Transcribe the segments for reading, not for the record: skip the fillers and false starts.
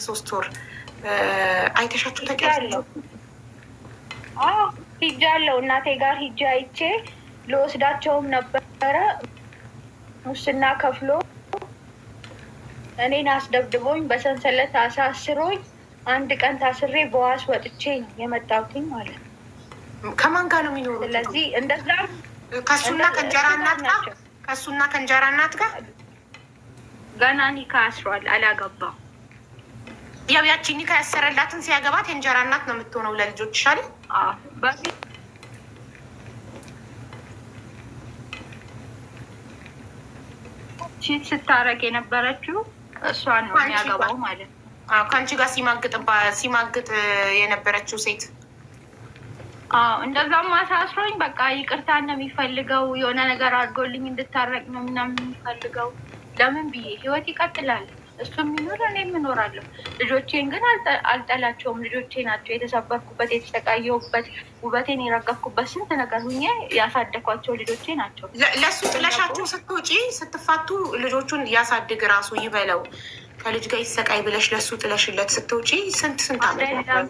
ከ3 ወር አይተሻቸው ታውቂያለሽ? አዎ ሂጃለሁ። እናቴ ጋር ሂጄ አይቼ ልወስዳቸውም ነበረ። ሙስና ከፍሎ እኔን አስደብድቦኝ በሰንሰለት አሳስሮኝ አንድ ቀን ታስሬ በዋስ ወጥቼ የመጣሁትኝ ማለት ነው። ከማን ጋር ነው የሚኖሩት? ስለዚህ እንደዛ ከእሱና ከእንጀራ እናት ጋር፣ ከእሱና ከእንጀራ እናት ጋር። ገና ኒካ አስሯል፣ አላገባም። ያው ያቺ ኒካ ያሰረላትን ሲያገባት የእንጀራ እናት ነው የምትሆነው ለልጆች አይደል? በፊት cheat ስታረግ የነበረችው እሷን ነው የሚያገባው ማለት ነው። ከአንቺ ጋር ሲማግጥ የነበረችው ሴት። አዎ፣ እንደዛም አሳስሮኝ በቃ ይቅርታ ነው የሚፈልገው፣ የሆነ ነገር አድርጎልኝ እንድታረቅ ነው ምናምን የሚፈልገው። ለምን ብዬ ህይወት ይቀጥላል። እሱ የሚኖር እኔም እኖራለሁ። ልጆቼን ግን አልጠላቸውም። ልጆቼ ናቸው የተሰበርኩበት፣ የተሰቃየሁበት፣ ውበቴን የረገፍኩበት፣ ስንት ነገር ሁኜ ያሳደኳቸው ልጆቼ ናቸው። ለእሱ ጥለሻቸው ስትወጪ፣ ስትፋቱ ልጆቹን ያሳድግ ራሱ ይበለው ከልጅ ጋር ይሰቃይ ብለሽ ለእሱ ጥለሽለት ስትወጪ ስንት ስንት ዓመት ነበር?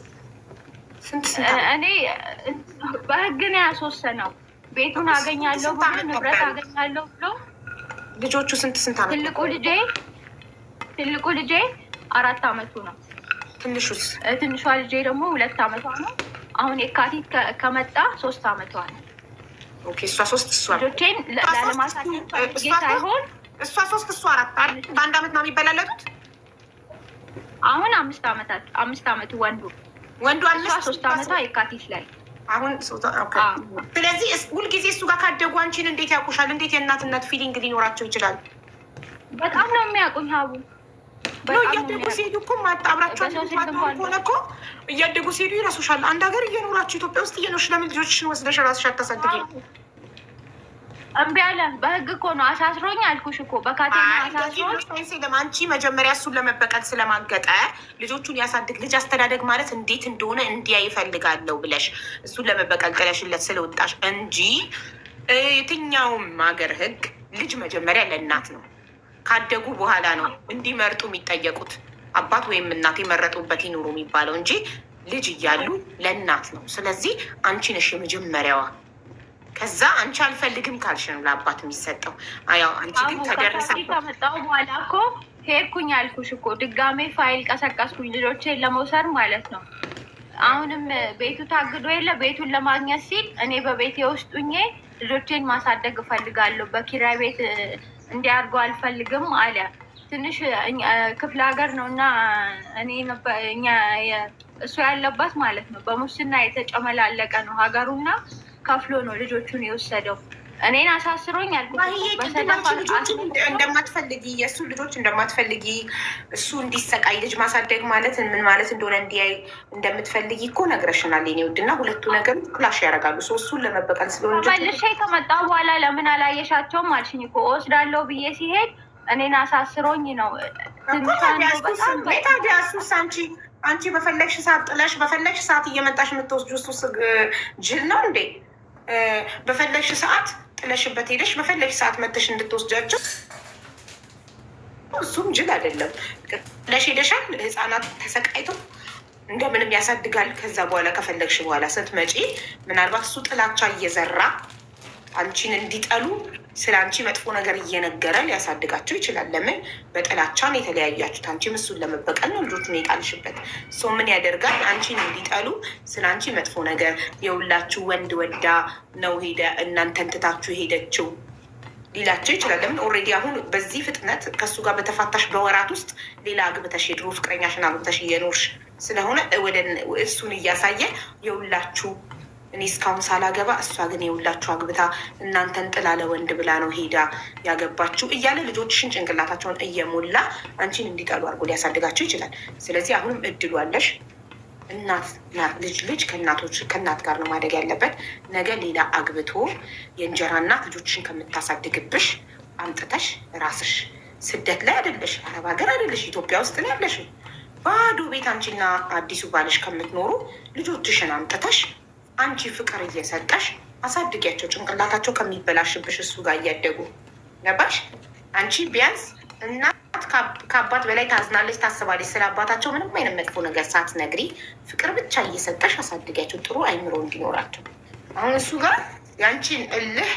ስንት ስንት ዓመት? እኔ በህግ ነው ያስወሰነው። ቤቱን አገኛለሁ ብሎ፣ ንብረት አገኛለሁ ብሎ። ልጆቹ ስንት ስንት ዓመት? ትልቁ ልጄ 4 አመቱ ነው። ትንሹስ? ትንሿ ልጄ ደግሞ 2 አመቷ ነው። አሁን የካቲት ከመጣ 3 አመቷ ነው። Okay፣ እሷ 3 እሷ ልጆቼን ላለማሳደግ ፈልጌ ሳይሆን እሷ 3 እሱ 4 አይደል? በአንድ አመት ነው የሚበላለጡት። አሁን 5 አመታት፣ 5 አመቱ ወንዱ። ወንዱ እሷ 5 3 አመቷ የካቲት ላይ። አሁን okay። ስለዚህ ሁልጊዜ እሱ ጋር ካደጉ አንቺን እንዴት ያውቁሻል? እንዴት የእናትነት feeling ሊኖራቸው ይችላል? በጣም ነው የሚያውቁኝ ሀቡ። ነው እያደጉ ሲሄዱ እኮ አብራችሁ ከሆነ እኮ እያደጉ ሲሄዱ ይረሱሻል። አንድ ሀገር እየኖራችሁ፣ ኢትዮጵያ ውስጥ እየኖርሽ ለምን ልጆችሽን ወስደሽ ራስሽ አታሳድጊም? እምቢ አለ። በህግ እኮ ነው አሳስሮኝ አልኩሽ እኮ፣ በካቴና አሳስሮኝ። አንቺ መጀመሪያ እሱን ለመበቀል ስለማገጠ ልጆቹን ያሳድግ፣ ልጅ አስተዳደግ ማለት እንዴት እንደሆነ እንዲያ ይፈልጋለሁ ብለሽ እሱን ለመበቀል ጥለሽለት ስለወጣሽ እንጂ የትኛውም ሀገር ህግ ልጅ መጀመሪያ ለእናት ነው። ካደጉ በኋላ ነው እንዲመርጡ የሚጠየቁት። አባት ወይም እናት የመረጡበት ይኑሩ የሚባለው እንጂ ልጅ እያሉ ለእናት ነው። ስለዚህ አንቺ ነሽ የመጀመሪያዋ። ከዛ አንቺ አልፈልግም ካልሽ ነው ለአባት የሚሰጠው። ያው አንቺ ግን ተደርሳ ከመጣሁ በኋላ እኮ ሄድኩኝ አልኩሽ እኮ፣ ድጋሜ ፋይል ቀሰቀስኩኝ ልጆቼን ለመውሰድ ማለት ነው። አሁንም ቤቱ ታግዶ የለ፣ ቤቱን ለማግኘት ሲል እኔ በቤቴ ውስጥ ሁኜ ልጆቼን ማሳደግ እፈልጋለሁ፣ በኪራይ ቤት እንዲያርጉ አልፈልግም አለ። ትንሽ ክፍለ ሀገር ነው እና እኔ እኛ እሱ ያለበት ማለት ነው፣ በሙስና የተጨመላለቀ ነው ሀገሩና ከፍሎ ነው ልጆቹን የወሰደው። እኔን አሳስሮኝ አልኩት። እንደማትፈልጊ፣ የእሱ ልጆች እንደማትፈልጊ፣ እሱ እንዲሰቃይ፣ ልጅ ማሳደግ ማለት ምን ማለት እንደሆነ እንዲያይ እንደምትፈልጊ እኮ ነግረሽናል የኔ ውድ። እና ሁለቱ ነገር clash ያደርጋሉ። እሱን ለመበቀል ስለሆነ መልሼ ከመጣሁ በኋላ ለምን አላየሻቸውም አልሽኝ እኮ። እወስዳለሁ ብዬ ሲሄድ እኔን አሳስሮኝ ነው። ታዲያ እሱስ አንቺ በፈለግሽ ሰዓት ጥለሽ በፈለግሽ ሰዓት እየመጣሽ የምትወስጂው እሱስ ጅል ነው እንዴ? በፈለግሽ ሰዓት ጥለሽበት ሄደሽ በፈለግሽ ሰዓት መተሽ እንድትወስጃቸው እሱም ጅል አይደለም። ጥለሽ ሄደሻል። ህፃናት ተሰቃይቶ እንደምንም ያሳድጋል። ከዛ በኋላ ከፈለግሽ በኋላ ስትመጪ ምናልባት እሱ ጥላቻ እየዘራ፣ አንቺን እንዲጠሉ፣ ስለ አንቺ መጥፎ ነገር እየነገረ ሊያሳድጋቸው ይችላል። ለምን በጥላቻን የተለያያችሁት? አንቺም እሱን ለመበቀል ነው ልጆቹን የጣልሽበት። ሰው ምን ያደርጋል? አንቺን እንዲጠሉ፣ ስለ አንቺ መጥፎ ነገር የሁላችሁ ወንድ ወዳ ነው ሄደ እናንተን ትታችሁ ሄደችው ሊላቸው ይችላል። ለምን already አሁን በዚህ ፍጥነት ከእሱ ጋር በተፋታሽ በወራት ውስጥ ሌላ አግብተሽ፣ የድሮ ፍቅረኛሽን አግብተሽ እየኖርሽ ስለሆነ ወደ እሱን እያሳየ የሁላችሁ እኔ እስካሁን ሳላገባ እሷ ግን የሁላችሁ አግብታ እናንተን ጥላ ለወንድ ብላ ነው ሄዳ ያገባችው እያለ ልጆችሽን ጭንቅላታቸውን እየሞላ አንቺን እንዲጠሉ አድርጎ ሊያሳድጋቸው ይችላል። ስለዚህ አሁንም እድሉ አለሽ። እናት ልጅ ልጅ ከእናቶች ከእናት ጋር ነው ማደግ ያለበት። ነገ ሌላ አግብቶ የእንጀራ እናት ልጆችሽን ከምታሳድግብሽ አምጥተሽ ራስሽ፣ ስደት ላይ አይደለሽ፣ አረብ ሀገር አይደለሽ፣ ኢትዮጵያ ውስጥ ነው ያለሽ። ባዶ ቤት አንቺና አዲሱ ባልሽ ከምትኖሩ ልጆችሽን አምጥተሽ አንቺ ፍቅር እየሰጠሽ አሳድጊያቸው። ጭንቅላታቸው ከሚበላሽብሽ እሱ ጋር እያደጉ፣ ገባሽ? አንቺ ቢያንስ እናት እናት ከአባት በላይ ታዝናለች፣ ታስባለች። ስለ አባታቸው ምንም አይነት መጥፎ ነገር ሳትነግሪ ፍቅር ብቻ እየሰጠሽ አሳድጊያቸው፣ ጥሩ አይምሮ እንዲኖራቸው። አሁን እሱ ጋር ያንቺን እልህ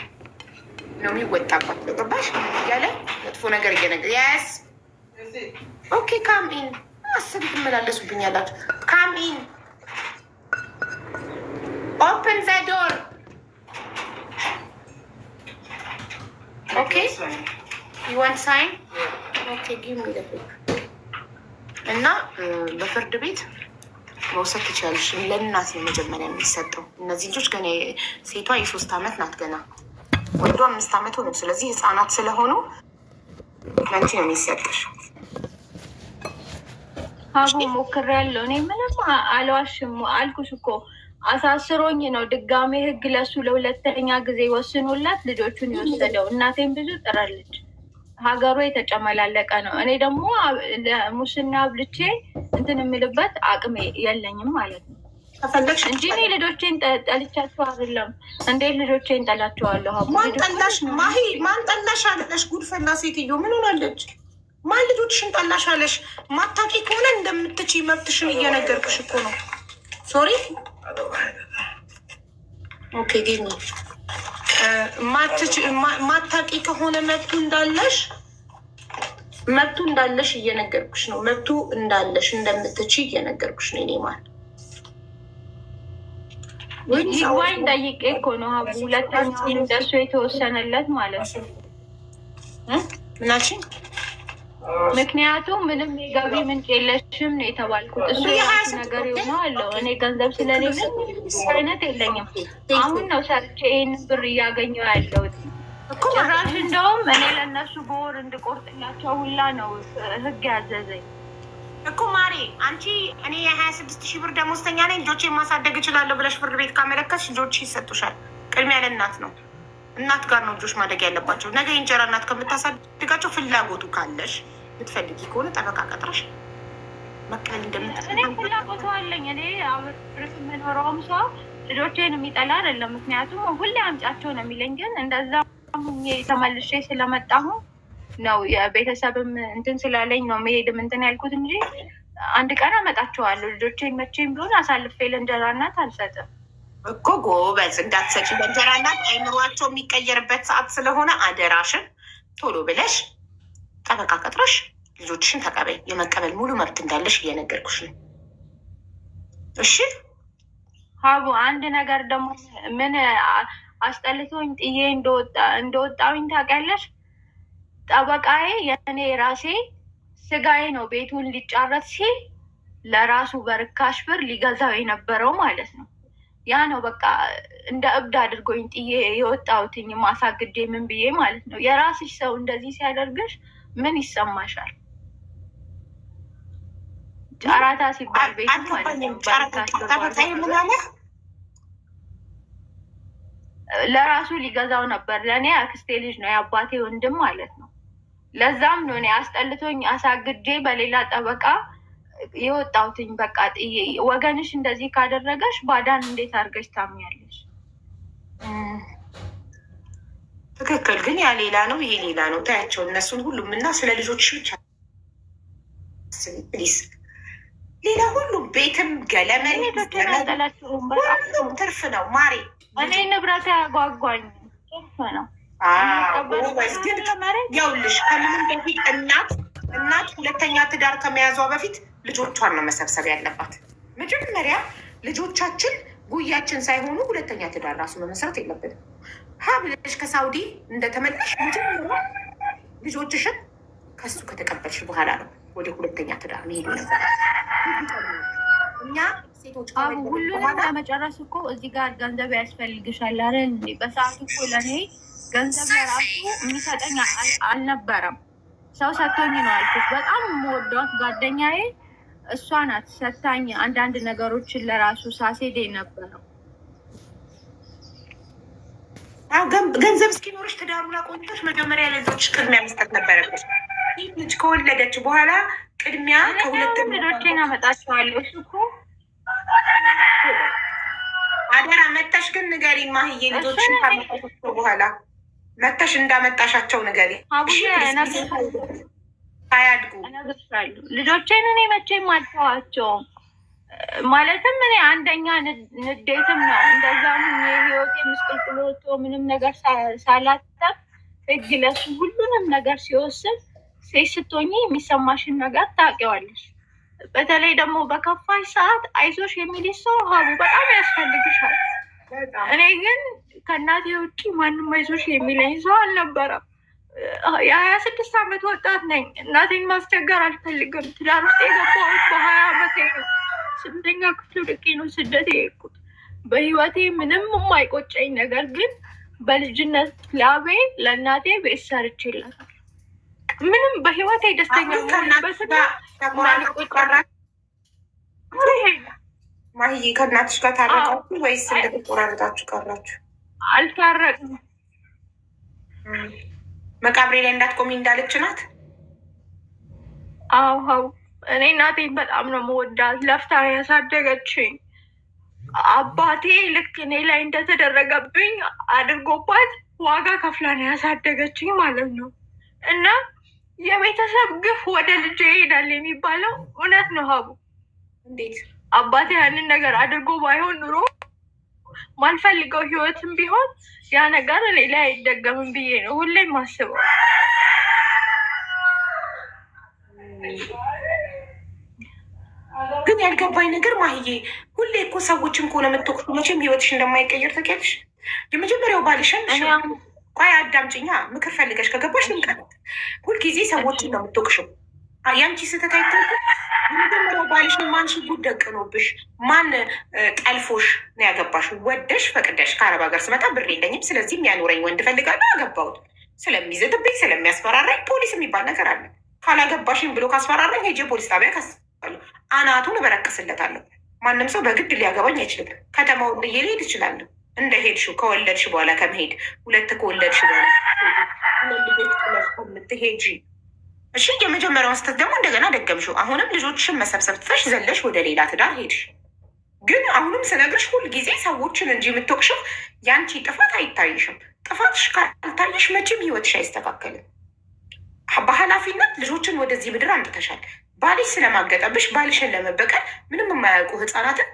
ነው የሚወጣባቸው። ገባሽ? ያለ መጥፎ ነገር እየነገር yes, okay, come in። አስብ ትመላለሱብኛላችሁ። Come in, open the door, okay, you want sign, okay, give me the paper። እና በፍርድ ቤት መውሰድ ትችላለሽ። ለእናት ነው መጀመሪያ የሚሰጠው። እነዚህ ልጆች ገና ሴቷ የ3 ዓመት ናት ገና፣ ወንዱ 5 ዓመቱ ነው። ስለዚህ ህፃናት ስለሆኑ ለአንቺ ነው የሚሰጥሽ። ሀቡ ሞክሬያለሁ። እኔ ምንም አልዋሽም አልኩሽ እኮ፣ አሳስሮኝ ነው ድጋሜ ህግ ለሱ ለሁለተኛ ጊዜ ወስኖላት ልጆቹን የወሰደው። እናቴም ብዙ ጥራለች። ሀገሩ የተጨመላለቀ ነው። እኔ ደግሞ ሙስና አብልቼ እንትን የምልበት አቅሜ የለኝም ማለት ነው ከፈለግሽ እንጂ እኔ ልጆቼን ጠልቻቸው አይደለም። እንዴት ልጆቼን ጠላቸዋለሁ? ሀቡ ማን ጠላሽ? ማሂ፣ ማን ጠላሽ አለሽ? ጉድፈላ ሴትዮ ምን ሆናለች? ማን ልጆችሽን ጠላሽ አለሽ? ማታውቂ ከሆነ እንደምትችይ መብትሽን እየነገርኩሽ እኮ ነው። Sorry, okay, ጌኒ፣ ማታውቂ ከሆነ መብቱ እንዳለሽ እየነገርኩሽ ነው። መብቱ እንዳለሽ እንደምትችይ እየነገርኩሽ ነው። እኔ ማለት ይግባኝ ጠይቄ እኮ ነው ሀቡ፣ ሁለተኛውን እንደሱ የተወሰነለት ማለት ነው። ምን አልሽኝ? ምክንያቱም ምንም የገቢ ምንጭ የለሽም ነው የተባልኩት። እሱ የራሱ ነገር የሆነ አለው። እኔ ገንዘብ ስለሌለኝ አይነት የለኝም። አሁን ነው ሰርቼ ይህንን ብር እያገኘሁ ያለሁት። ጭራሽ እንደውም እኔ ለእነሱ በወር እንድቆርጥላቸው ሁላ ነው ህግ ያዘዘኝ። እኮ ማሬ፣ አንቺ እኔ የ26,000 ብር ደሞዝተኛ ነኝ፣ ልጆቼን ማሳደግ እችላለሁ ብለሽ ፍርድ ቤት ካመለከትሽ ልጆች ይሰጡሻል። ቅድሚያ ለእናት ነው። እናት ጋር ነው ልጆች ማደግ ያለባቸው። ነገ የእንጀራ እናት ከምታሳድጋቸው ፍላጎቱ ካለሽ፣ የምትፈልጊ ከሆነ ጠበቃ ቀጥረሽ መቀበል እንደምትችል እኔ ፍላጎቱ አለኝ። እኔ አብሬ የምኖረውም ሰው ልጆቼን የሚጠላ አይደለም። ምክንያቱም ሁሌ አምጫቸው ነው የሚለኝ። ግን እንደዛ ሁኜ ተመልሼ ስለመጣሁ ነው፣ የቤተሰብም እንትን ስላለኝ ነው መሄድም እንትን ያልኩት እንጂ አንድ ቀን አመጣቸዋለሁ። ልጆቼን መቼም ቢሆን አሳልፌ ለእንጀራ እናት አልሰጥም። እኮ ጎበዝ፣ እንዳትሰጪ ለእንጀራ እናት። አይምሯቸው የሚቀየርበት ሰዓት ስለሆነ አደራሽን ቶሎ ብለሽ ጠበቃ ቀጥረሽ ልጆችሽን ተቀበይ። የመቀበል ሙሉ መብት እንዳለሽ እየነገርኩሽ ነው። እሺ። ሀቡ፣ አንድ ነገር ደግሞ ምን አስጠልቶኝ ጥዬ እንደወጣሁኝ ታውቂያለሽ? ጠበቃዬ የእኔ ራሴ ስጋዬ ነው። ቤቱን ሊጫረት ሲል ለራሱ በርካሽ ብር ሊገዛው የነበረው ማለት ነው። ያ ነው በቃ እንደ እብድ አድርጎኝ ጥዬ የወጣሁትኝ፣ ማሳግዴ ምን ብዬ ማለት ነው። የራስሽ ሰው እንደዚህ ሲያደርግሽ ምን ይሰማሻል? ጨረታ ሲባል ቤቱ ማለት ነው። በርካሽ ብር ጠበቃዬ ምን አለ? ለራሱ ሊገዛው ነበር። ለእኔ አክስቴ ልጅ ነው፣ የአባቴ ወንድም ማለት ነው። ለዛም ነው እኔ አስጠልቶኝ አሳግጄ በሌላ ጠበቃ የወጣሁትኝ። በቃ ጥዬ፣ ወገንሽ እንደዚህ ካደረገሽ ባዳን እንዴት አድርገሽ ታምኛለሽ? ትክክል። ግን ያ ሌላ ነው፣ ይሄ ሌላ ነው። ታያቸው እነሱን ሁሉም እና ስለ ልጆች ብቻ please። ሌላ ሁሉም ቤትም ገለመን ልጆቼን አልጠላቸውም። በጣም ሁሉም ትርፍ ነው ማሬ። እኔ ንብረት ያጓጓኝ ትርፍ ነው። ጎበዝ። ግን ያውልሽ ከምንም በፊት እናት ሁለተኛ ትዳር ከመያዟ በፊት ልጆቿን ነው መሰብሰብ ያለባት። መጀመሪያ ልጆቻችን ጉያችን ሳይሆኑ ሁለተኛ ትዳር ራሱ መመስረት የለብንም። ሀ ብለሽ ከሳውዲ እንደተመለሽ መጀመሪያ ልጆችሽን ከሱ ከተቀበልሽ በኋላ ነው ወደ ሁለተኛ ትዳር መሄድ ነበር። እኛ ሴቶች አቡ፣ ሁሉንም ለመጨረስ እኮ እዚህ ጋር ገንዘብ ያስፈልግሻል አይደል እንዴ? በሰዓቱ እኮ ለእኔ ገንዘብ ለራሱ የሚሰጠኝ አልነበረም። ሰው ሰጥቶኝ ነው አልኩሽ። በጣም የምወዷት ጓደኛዬ እሷ ናት ሰታኝ አንዳንድ ነገሮችን ለራሱ ሳሴድ የነበረው። ገንዘብ እስኪኖርሽ ትዳሩን አቆይተሽ መጀመሪያ ለልጆች ቅድሚያ መስጠት ነበረብሽ። ሴት ልጅ ከወለደች በኋላ ቅድሚያ ከሁለት ልጆቼን አመጣቸዋለሁ። እሱ እኮ አደራ መተሽ ግን ንገሪኝ ማህዬ፣ ልጆችን ካመጣሻቸው በኋላ መተሽ እንዳመጣሻቸው ንገሪኝ። አቡዬ። ሳያድጉ እነግርሻለሁ። ልጆቼን እኔ መቼም አልተዋቸውም። ማለትም እኔ አንደኛ ንዴትም ነው፣ እንደዛም የህይወቴ ምስቅልቅል ወጥቶ ምንም ነገር ሳላተፍ ህግ ለሱ ሁሉንም ነገር ሲወስን፣ ሴት ስትሆኚ የሚሰማሽን ነገር ታውቂዋለሽ። በተለይ ደግሞ በከፋሽ ሰዓት አይዞሽ የሚልሽ ሰው ሀቡ በጣም ያስፈልግሻል። እኔ ግን ከእናቴ ውጭ ማንም አይዞሽ የሚለኝ ሰው አልነበረም። የ26 ዓመት ወጣት ነኝ። እናቴን ማስቸገር አልፈልግም። ትዳር ውስጥ የገባሁት በ20 ዓመቴ ነው። ስምንተኛ ክፍል ወድቄ ነው ስደት የሄድኩት። በህይወቴ ምንም የማይቆጨኝ ነገር ግን በልጅነት ላቤ ለእናቴ ቤት ሰርቼላታል። ምንም በህይወቴ ደስተኛ የምሆንበትና የማልቆጨበት ማህዬ፣ ከእናትሽ ጋር ታረቃችሁ ወይስ እንደተቆራረጣችሁ ቀራችሁ? አልታረቅም። መቃብሬ ላይ እንዳትቆሚ እንዳለች ናት። አዎ፣ እኔ እናቴን በጣም ነው የምወዳት። ለፍታ ያሳደገችኝ። አባቴ ልክ እኔ ላይ እንደተደረገብኝ አድርጎባት ዋጋ ከፍላ ነው ያሳደገችኝ ማለት ነው። እና የቤተሰብ ግፍ ወደ ልጅ ይሄዳል የሚባለው እውነት ነው ሀቡ። እንዴት? አባቴ ያንን ነገር አድርጎ ባይሆን ኑሮ ማልፈልገው ህይወትም ቢሆን ያ ነገር እኔ ላይ አይደገምም ብዬ ነው ሁሌም ማስበው። ግን ያልገባኝ ነገር ማህዬ፣ ሁሌ እኮ ሰዎችን ከሆነ የምትወቅሱ መቼም ህይወትሽ እንደማይቀየር ታውቂያለሽ። የመጀመሪያው ባልሽን፣ ቆይ አዳምጪኛ፣ ምክር ፈልገሽ ከገባሽ ልምቀት። ሁልጊዜ ሰዎችን ነው የምትወቅሽው። ያንቺ ስህተት አይታይም። የመጀመሪያው ባልሽን ማን ሽጉጥ ደቅኖብሽ፣ ማን ጠልፎሽ ነው ያገባሽ? ወደሽ ፈቅደሽ ከአረብ ሀገር ስመጣ ብር የለኝም፣ ስለዚህ የሚያኖረኝ ወንድ እፈልጋለሁ፣ አገባሁት። ስለሚዝትብኝ ስለሚያስፈራራኝ፣ ፖሊስ የሚባል ነገር አለ። ካላገባሽኝ ብሎ ካስፈራራኝ ሄጄ ፖሊስ ጣቢያ ከስፋለሁ፣ አናቱን እበረቅስለታለሁ። ማንም ሰው በግድ ሊያገባኝ አይችልም። ከተማውን ልዬ ልሄድ እችላለሁ። እንደ ሄድሽው ከወለድሽ በኋላ ከመሄድ፣ ሁለት ከወለድሽ በኋላ ሁለት ልጆች ጥለሽ ከምትሄጂ። እሺ፣ የመጀመሪያውን ስህተት ደግሞ እንደገና ደገምሽው። አሁንም ልጆችሽን መሰብሰብ ትተሽ ዘለሽ ወደ ሌላ ትዳር ሄድሽ። ግን አሁንም ስነግርሽ ሁልጊዜ ሰዎችን እንጂ የምትወቅሽው ያንቺ ጥፋት አይታይሽም። ጥፋትሽ ካልታየሽ መቼም ህይወትሽ አይስተካከልም። በኃላፊነት ልጆችን ወደዚህ ምድር አምጥተሻል። ባልሽ ስለማገጠብሽ ባልሽን ለመበቀል ምንም የማያውቁ ህፃናትን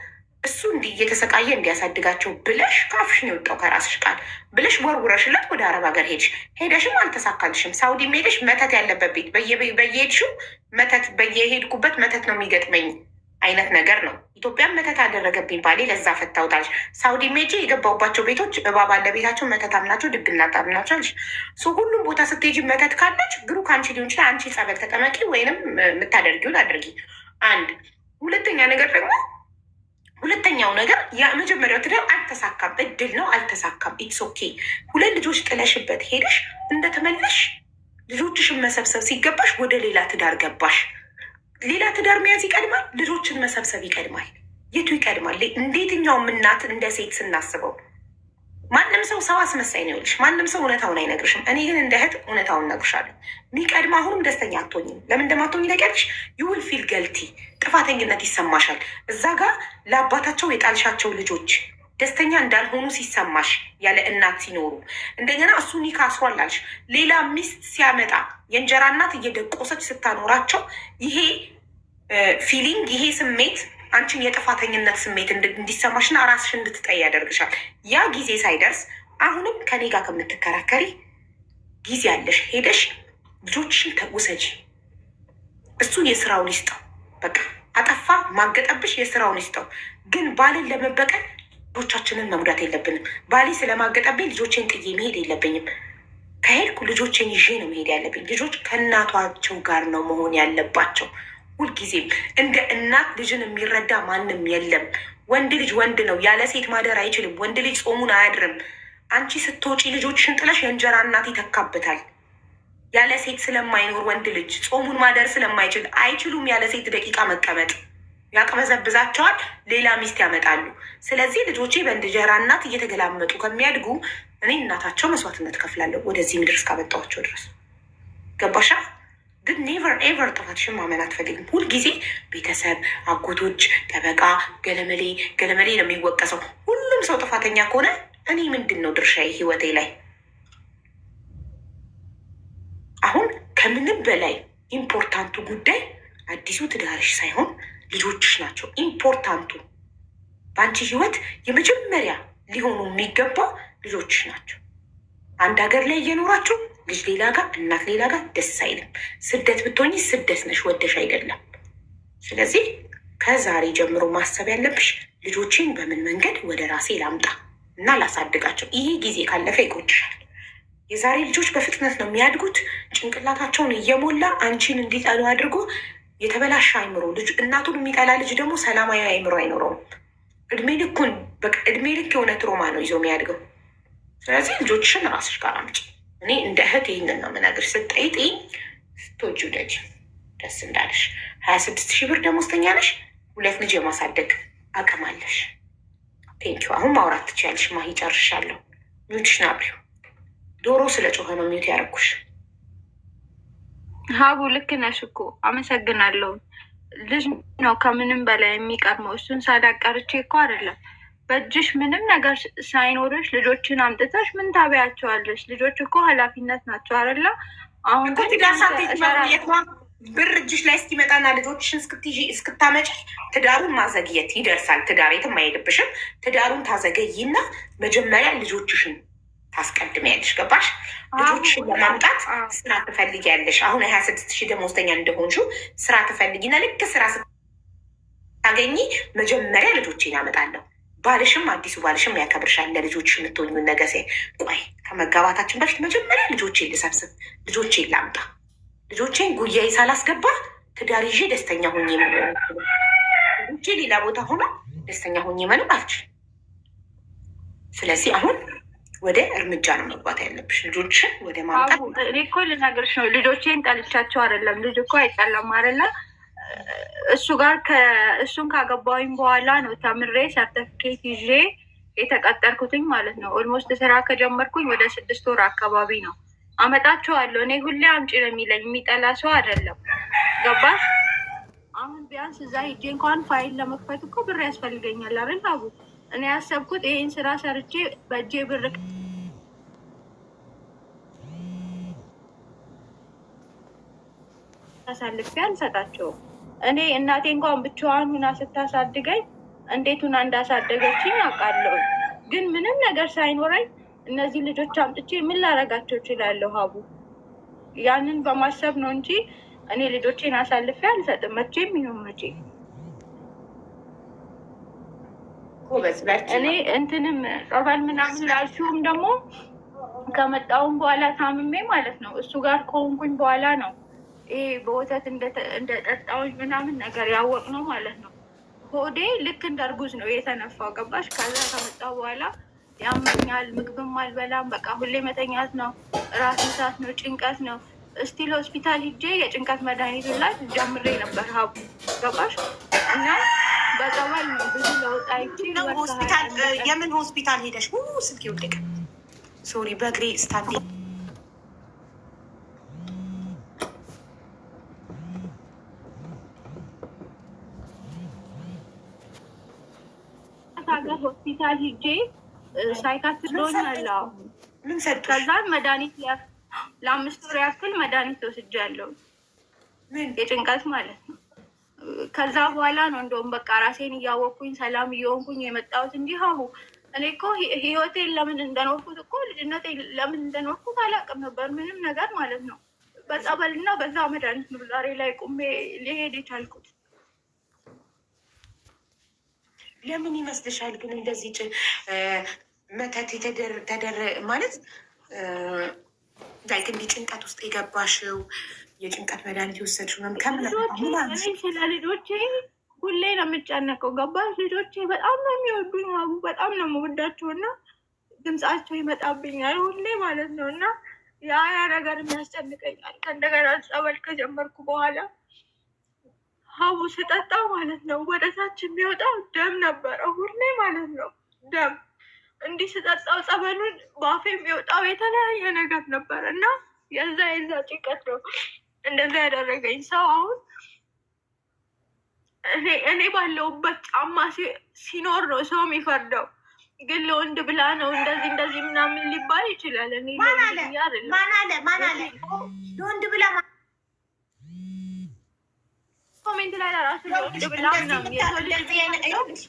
እሱ እንዲህ እየተሰቃየ እንዲያሳድጋቸው ብለሽ፣ ከአፍሽ ነው የወጣው፣ ከራስሽ ቃል ብለሽ ወርውረሽለት ወደ አረብ ሀገር ሄድሽ። ሄደሽም አልተሳካልሽም። ሳውዲ ሄደሽ መተት ያለበት ቤት በየሄድሽው መተት፣ በየሄድኩበት መተት ነው የሚገጥመኝ አይነት ነገር ነው። ኢትዮጵያም መተት አደረገብኝ ባሌ፣ ለዛ ፈታሁት አለሽ። ሳውዲ ሄጄ የገባሁባቸው ቤቶች እባብ አለ ቤታቸው፣ መተታም ናቸው፣ ድግናጣም ናቸው አለሽ። ሁሉም ቦታ ስትሄጂ መተት ካለ ችግሩ ከአንቺ ሊሆን ይችላል። አንቺ ጸበል ተጠመቂ ወይንም የምታደርጊውን አድርጊ። አንድ ሁለተኛ ነገር ደግሞ፣ ሁለተኛው ነገር የመጀመሪያው ትዳር አልተሳካም፣ እድል ነው፣ አልተሳካም። It's okay። ሁለት ልጆች ጥለሽበት ሄደሽ እንደተመለሽ ልጆችሽን መሰብሰብ ሲገባሽ ወደ ሌላ ትዳር ገባሽ። ሌላ ትዳር መያዝ ይቀድማል፣ ልጆችን መሰብሰብ ይቀድማል። የቱ ይቀድማል? እንዴትኛውም እናት እንደ ሴት ስናስበው ማንም ሰው፣ ሰው አስመሳይ ነው ይኸውልሽ። ማንም ሰው እውነታውን አይነግርሽም። እኔ ግን እንደ እህት እውነታውን እነግርሻለሁ። የሚቀድም አሁንም ደስተኛ አትሆኝም። ለምን እንደማትሆኝ ታውቂያለሽ? You will feel guilty፣ ጥፋተኝነት ይሰማሻል። እዛ ጋር ለአባታቸው የጣልሻቸው ልጆች ደስተኛ እንዳልሆኑ ሲሰማሽ፣ ያለ እናት ሲኖሩ፣ እንደገና እሱ ኒካ አስሯል አልሽ፣ ሌላ ሚስት ሲያመጣ የእንጀራ እናት እየደቆሰች ስታኖራቸው፣ ይሄ feeling፣ ይሄ ስሜት አንቺን የጥፋተኝነት ስሜት እንዲሰማሽና ራስሽ እንድትጠይ ያደርግሻል። ያ ጊዜ ሳይደርስ አሁንም ከኔ ጋር ከምትከራከሪ ጊዜ አለሽ፣ ሄደሽ ልጆችሽን ውሰጂ። እሱ የስራውን ይስጠው። በቃ አጠፋ፣ ማገጠብሽ፣ የስራውን ይስጠው። ግን ባልን ለመበቀል ልጆቻችንን መጉዳት የለብንም። ባሌ ስለማገጠብኝ ልጆቼን ጥዬ መሄድ የለብኝም። ከሄድኩ ልጆቼን ይዤ ነው መሄድ ያለብኝ። ልጆች ከእናቷቸው ጋር ነው መሆን ያለባቸው። ሁልጊዜም እንደ እናት ልጅን የሚረዳ ማንም የለም። ወንድ ልጅ ወንድ ነው፣ ያለ ሴት ማደር አይችልም። ወንድ ልጅ ጾሙን አያድርም። አንቺ ስትወጪ ልጆችሽን ጥለሽ የእንጀራ እናት ይተካበታል። ያለ ሴት ስለማይኖር፣ ወንድ ልጅ ጾሙን ማደር ስለማይችል፣ አይችሉም ያለ ሴት ደቂቃ መቀመጥ፣ ያቅበዘብዛቸዋል። ሌላ ሚስት ያመጣሉ። ስለዚህ ልጆቼ በእንጀራ እናት እየተገላመጡ ከሚያድጉ እኔ እናታቸው መስዋዕትነት ከፍላለሁ ወደዚህ ምድር እስካመጣኋቸው ድረስ። ገባሻ? ግን never ever ጥፋትሽን ማመን አትፈልግም። ሁልጊዜ ቤተሰብ፣ አጎቶች፣ ጠበቃ፣ ገለመሌ ገለመሌ ነው የሚወቀሰው። ሁሉም ሰው ጥፋተኛ ከሆነ እኔ ምንድን ነው ድርሻዬ ህይወቴ ላይ? አሁን ከምንም በላይ Important ኡ ጉዳይ አዲሱ ትዳርሽ ሳይሆን ልጆችሽ ናቸው። Important ኡ በአንቺ ህይወት የመጀመሪያ ሊሆኑ የሚገባው ልጆችሽ ናቸው። አንድ ሀገር ላይ እየኖራችሁ ልጅ ሌላ ጋር እናት ሌላ ጋር ደስ አይልም። ስደት ብትሆኚ ስደት ነሽ፣ ወደሽ አይደለም። ስለዚህ ከዛሬ ጀምሮ ማሰብ ያለብሽ ልጆቼን በምን መንገድ ወደ ራሴ ላምጣ እና ላሳድጋቸው። ይሄ ጊዜ ካለፈ ይቆጭሻል። የዛሬ ልጆች በፍጥነት ነው የሚያድጉት። ጭንቅላታቸውን እየሞላ አንቺን እንዲጠሉ አድርጎ የተበላሸ አይምሮ ልጅ እናቱን የሚጠላ ልጅ ደግሞ ሰላማዊ አይምሮ አይኖረውም። እድሜ ልኩን በቃ እድሜ ልክ የሆነ trauma ነው ይዞ የሚያድገው። ስለዚህ ልጆችሽን ራስሽ ጋር አምጪ። እኔ እንደ እህት ይህንን ነው የምነግርሽ። ስትጠይቂኝ ስትወጂው ደጅ ደስ እንዳለሽ። 26,000 ብር ደሞዝተኛ ነሽ። ሁለት ልጅ የማሳደግ አቅም አለሽ። Thank you። አሁን ማውራት ትችያለሽ። ማሂ ጨርሻለሁ። Mute ሽን አብሪው። ዶሮ ስለ ጮኸ ነው mute ያደረኩሽ። ሀቡ ልክ ነሽ እኮ አመሰግናለሁ። ልጅ ነው ከምንም በላይ የሚቀድመው። እሱን ሳላቀርቼ እኮ አይደለም። በእጅሽ ምንም ነገር ሳይኖርሽ ልጆችን አምጥተሽ ምን ታበያቸዋለሽ? ልጆች እኮ ኃላፊነት ናቸው አይደለ? አሁን እኮ ግን ትዳር ሳትይዥ እሰራለሁ። መቆየት ነው። ብር እጅሽ ላይ እስኪመጣና ልጆችሽን እስክትይዢ እስክታመጪ ትዳሩን ማዘግየት ይደርሳል። ትዳር የትም አይሄድብሽም። ትዳሩን ታዘገይና መጀመሪያ ልጆችሽን ታስቀድሚያለሽ። ገባሽ? ልጆችሽን ለማምጣት ስራ ትፈልጊያለሽ። አሁን 26,000 ደመወዝተኛ እንደሆንሽው ስራ ትፈልጊና ልክ ስራ ስታገኚ መጀመሪያ ልጆቼን አመጣለሁ። ባልሽም አዲሱ ባልሽም ያከብርሻል። ለልጆች የምትሆኚውን ነገር ሲያይ ቆይ ከመጋባታችን በፊት መጀመሪያ ልጆቼን ልሰብስብ፣ ልጆቼን ላምጣ፣ ልጆቼን ጉያዬ ሳላስገባ ትዳር ይዤ ደስተኛ ሆኜ መኖር አልችልም። ልጆቼ ሌላ ቦታ ሆኖ ደስተኛ ሆኜ መኖር አልችልም። ስለዚህ አሁን ወደ እርምጃ ነው መግባት ያለብሽ፣ ልጆችን ወደ ማምጣት። አቡ እኔ እኮ ልነግርሽ ነው፣ ልጆቼን ጠልቻቸው አይደለም። ልጅ እኮ አይጠላም አይደለ? እሱ ጋር እሱን ካገባሁኝ በኋላ ነው ተምሬ ሰርተፊኬት ይዤ የተቀጠርኩትኝ ማለት ነው። Almost ስራ ከጀመርኩኝ ወደ 6 ወር አካባቢ ነው። አመጣቸዋለሁ። እኔ ሁሌ አምጪ ነው የሚለኝ፣ የሚጠላ ሰው አይደለም። ገባሽ? አሁን ቢያንስ እዛ ሄጄ እንኳን ፋይል ለመክፈት እኮ ብር ያስፈልገኛል አይደል? አቡ እኔ ያሰብኩት ይሄን ስራ ሰርቼ በእጄ ብር አሳልፌ አልሰጣቸውም። እኔ እናቴ እንኳን ብቻዋን ሁና ስታሳድገኝ እንዴት ሁና እንዳሳደገችኝ አውቃለሁ። ግን ምንም ነገር ሳይኖረኝ እነዚህ ልጆች አምጥቼ ምን ላደርጋቸው እችላለሁ? ሀቡ ያንን በማሰብ ነው እንጂ እኔ ልጆቼን አሳልፌ አልሰጥም መቼም ይሁን መቼ። ጎበዝ በርቺ። እኔ እንትንም ጸበል ምናምን ላልሽውም ደግሞ ከመጣሁም በኋላ ታምሜ ማለት ነው እሱ ጋር ከሆንኩኝ በኋላ ነው ይሄ በወተት እንደጠጣሁኝ ምናምን ነገር ያወቅ ነው ማለት ነው። ሆዴ ልክ እንደ እርጉዝ ነው የተነፋው። ገባሽ? ከዛ ከመጣሁ በኋላ ያመኛል፣ ምግብም አልበላም። በቃ ሁሌ መተኛት ነው፣ ራስ ምታት ነው፣ ጭንቀት ነው። Still ሆስፒታል ሂጄ የጭንቀት መድኃኒት ሁላ ጀምሬ ነበር ሀቡ። ገባሽ? እና በጸበል ነው ብዙ ለውጥ አይቼ ነው ወር ከሀያ ሆስፒታል አንድ ቀን የምን ሆስፒታል ሄደሽ? ስልክ ይወደቀ። Sorry፣ በእግሬ stand ሀገር ሆስፒታል ሂጄ psychiatry ብሎኛል። አዎ። ምን ሰጡሽ? ከዛን መድኃኒት ለ5 ወር ያክል መድኃኒት ወስጃለሁ፣ ምን የጭንቀት ማለት ነው። ከዛ በኋላ ነው እንደውም በቃ ራሴን እያወቅኩኝ ሰላም እየሆንኩኝ የመጣሁት እንጂ ሀቡ እኔ እኮ ህይወቴን ለምን እንደኖርኩት እኮ ልጅነቴን ለምን እንደኖርኩት አላውቅም ነበር፣ ምንም ነገር ማለት ነው። በጸበልና በዛ መድኃኒት ነው ዛሬ ላይ ቁሜ ሊሄድ የቻልኩት። ለምን ይመስልሻል ግን እንደዚህ መተት ተደረ ማለት like እንዲህ ጭንቀት ውስጥ የገባሽው የጭንቀት መድኃኒት የወሰድሽው ምናምን ከምን ልጆቼ ምን እኔ አንስ ስለ ልጆቼ ሁሌ ነው የምጨነቀው። ገባሽ? ልጆቼ በጣም ነው የሚወዱኝ ሀቡ፣ በጣም ነው የምወዳቸው እና ድምጻቸው ይመጣብኛል ሁሌ ማለት ነው። እና ያ ያ ነገር የሚያስጨንቀኛል። ከእንደገና ጸበል ከጀመርኩ በኋላ ሀቡ ስጠጣ ማለት ነው ወደ ታች የሚወጣው ደም ነበረ ሁሌ ማለት ነው። ደም እንዲህ ስጠጣው ጸበሉን በአፌ የሚወጣው የተለያየ ነገር ነበር እና የዛ የዛ ጭንቀት ነው እንደዛ ያደረገኝ። ሰው አሁን እኔ ባለሁበት ጫማ ሲኖር ነው ሰው የሚፈርደው። ግን ለወንድ ብላ ነው እንደዚህ እንደዚህ ምናምን ሊባል ይችላል። እኔ ማን ለወንድ አለ? ብዬ አይደለም። ማን አለ? ማን አለ? ለወንድ ብላ ማን Comment ላይ ለራሱ ለወንድ ብላ ምናምን የሰው ልጅ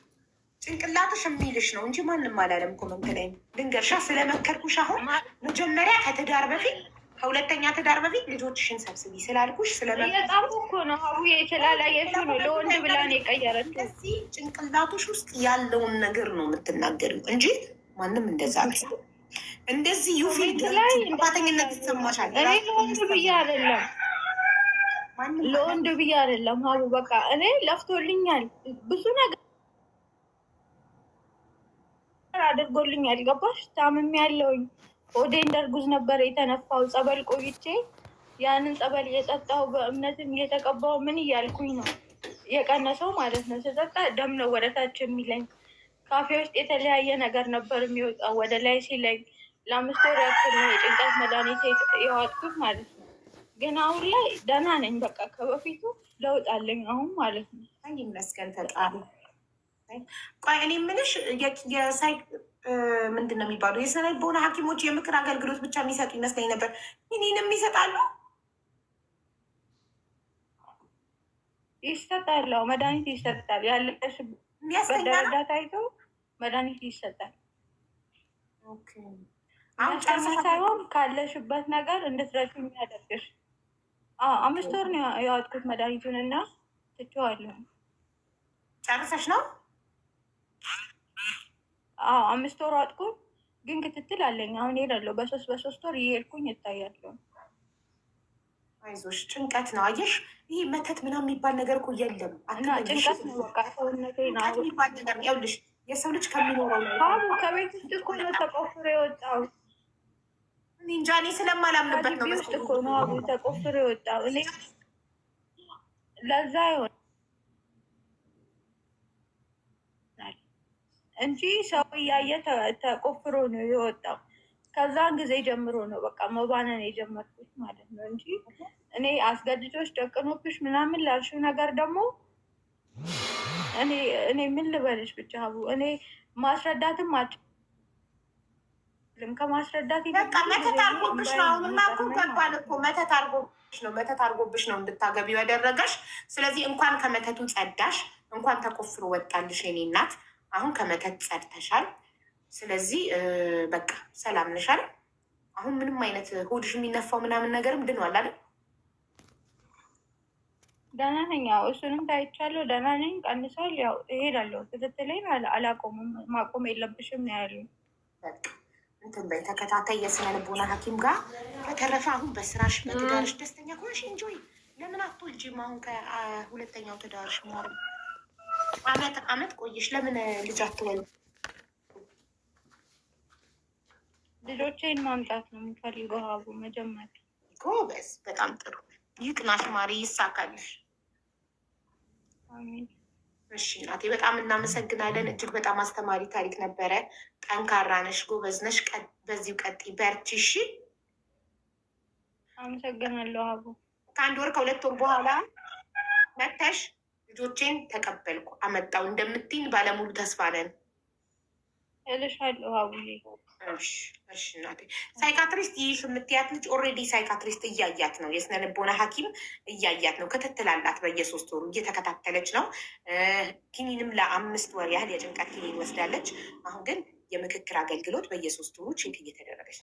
ጭንቅላትሽ የሚልሽ ነው እንጂ ማንም አላለም። Comment ላይ ልንገርሻ ስለመከርኩሽ፣ አሁን መጀመሪያ ከትዳር በፊት፣ ከሁለተኛ ትዳር በፊት ልጆችሽን ሰብስቢ ስላልኩሽ እየጻፉ እኮ ነው አቡዬ፣ ስላላየሽው ነው ለወንድ ብላ ነው የቀየረችው። እንደዚህ ጭንቅላቶሽ ውስጥ ያለውን ነገር ነው የምትናገሪው እንጂ ማንም እንደዛ አለ። እንደዚህ you feel ጥፋተኝነት ይሰማሻል። እኔ ለወንድ ብዬ አይደለም፣ ለወንድ ብዬ አይደለም ሀቡ፣ በቃ እኔ ለፍቶልኛል፣ ብዙ ነገር አድርጎልኛል። ገባሽ? ታምሜ ያለውኝ ሆዴ እንደ እርጉዝ ነበር የተነፋው። ጸበል ቆይቼ ያንን ጸበል እየጠጣሁ በእምነትም እየተቀባው ምን እያልኩኝ ነው የቀነሰው ማለት ነው። ስጠጣ ደም ነው ወደታች የሚለኝ። ካፌ ውስጥ የተለያየ ነገር ነበር የሚወጣው ወደ ላይ ሲለኝ። ለ5 ወር ያክል ነው የጭንቀት መድኃኒት የዋጥኩት ማለት ነው። ግን አሁን ላይ ደህና ነኝ። በቃ ከበፊቱ ለውጥ አለኝ አሁን ማለት ነው። ይመስገን ፈጣሪ። ቆይ እኔ የምልሽ የሳይክ ምንድን ነው የሚባለው የስነ ልቦና ሐኪሞች የምክር አገልግሎት ብቻ የሚሰጡ ይመስለኝ ነበር። ይህንም ይሰጣሉ? ይሰጣል። መድኃኒት ይሰጣል። ያለሽበት ደረጃ ታይቶ መድኃኒት ይሰጣል። አሁን ሳይሆን ካለሽበት ነገር እንድትረሺ የሚያደርግሽ። 5 ወር ነው ያወጥኩት መድኃኒቱን እና ትቼዋለሁ። ጨርሰሽ ነው? አዎ፣ 5 ወር ዋጥኩኝ፣ ግን ክትትል አለኝ። አሁን እሄዳለሁ። በሶስት በሶስት ወር እየሄድኩኝ እታያለሁ። አይዞሽ፣ ጭንቀት ነው። አየሽ፣ ይህ መተት ምናምን የሚባል ነገር እኮ የለም። እና ጭንቀት ነው በቃ ሰውነቴ ነው የሚባል ነገር ይኸውልሽ፣ የሰው ልጅ ከሚኖረው አቡ ከቤት ውስጥ እኮ ነው ተቆፍሮ የወጣው። እኔ እንጃ፣ እኔ ስለማላምንበት ነው። ከግቢ ውስጥ እኮ ነው አቡ ተቆፍሮ የወጣው። እኔ ለዛ ይሆናል እንጂ ሰው እያየ ተቆፍሮ ነው የወጣው። ከዛን ጊዜ ጀምሮ ነው በቃ መባነን የጀመርኩት ማለት ነው እንጂ እኔ አስገድዶሽ ደቅኖብሽ ምናምን ላልሽው ነገር ደግሞ እኔ ምን ልበልሽ ብቻ አቡ፣ እኔ ማስረዳትም አልችልም። ከማስረዳት በቃ መተት አድርጎብሽ ነው። አሁንማ እኮ ገባን እኮ፣ መተት አድርጎብሽ ነው። መተት አድርጎብሽ ነው እንድታገቢው ያደረገሽ። ስለዚህ እንኳን ከመተቱ ጸዳሽ፣ እንኳን ተቆፍሮ ወጣልሽ የኔ እናት። አሁን ከመተት ጸድተሻል። ስለዚህ በቃ ሰላም ነሽ አይደል? አሁን ምንም አይነት ሆድሽ የሚነፋው ምናምን ነገርም ድኗል አይደል? ደህና ነኝ። ያው እሱንም ታይቻለሁ። ደህና ነኝ፣ ቀንሷል። ያው እሄዳለሁ። ክትትሌን አላቆምም። ማቆም የለብሽም ነው ያሉኝ። በቃ እንትን በይ፣ ተከታታይ የስነ ልቦና ሐኪም ጋር። በተረፈ አሁን በስራሽ በትዳርሽ ደስተኛ ከሆንሽ enjoy። ለምን አትወልጂም? አሁን ከሁለተኛው ትዳርሽ ሞር አመት አመት ቆየሽ፣ ለምን ልጅ አትወልጂም? ልጆቼን ማምጣት ነው የምፈልገው ሀቡ መጀመሪያ። ጎበዝ፣ በጣም ጥሩ። ይቅናሽ ማሪ፣ ይሳካልሽ። አሜን። እሺ እናቴ፣ በጣም እናመሰግናለን። እጅግ በጣም አስተማሪ ታሪክ ነበረ። ጠንካራ ነሽ፣ ጎበዝ ነሽ። በዚሁ ቀጥይ፣ በርቺ። እሺ፣ አመሰግናለሁ ሀቡ። ከ1 ወር ከ2 ወር በኋላ መተሽ ልጆቼን ተቀበልኩ አመጣው እንደምትይኝ ባለሙሉ ተስፋ ነን። እልሻለሁ ሀቡዬ። እሺ እናቴ። Psychiatrist ይህ የምትያት ልጅ already psychiatrist እያያት ነው። የስነ ልቦና ሐኪም እያያት ነው። ክትትል አላት። በየ3 ወሩ እየተከታተለች ነው። ኪኒንም ለ5 ወር ያህል የጭንቀት ኪኒን ወስዳለች። አሁን ግን የምክክር አገልግሎት በየ3 ወሩ check እየተደረገች ነው።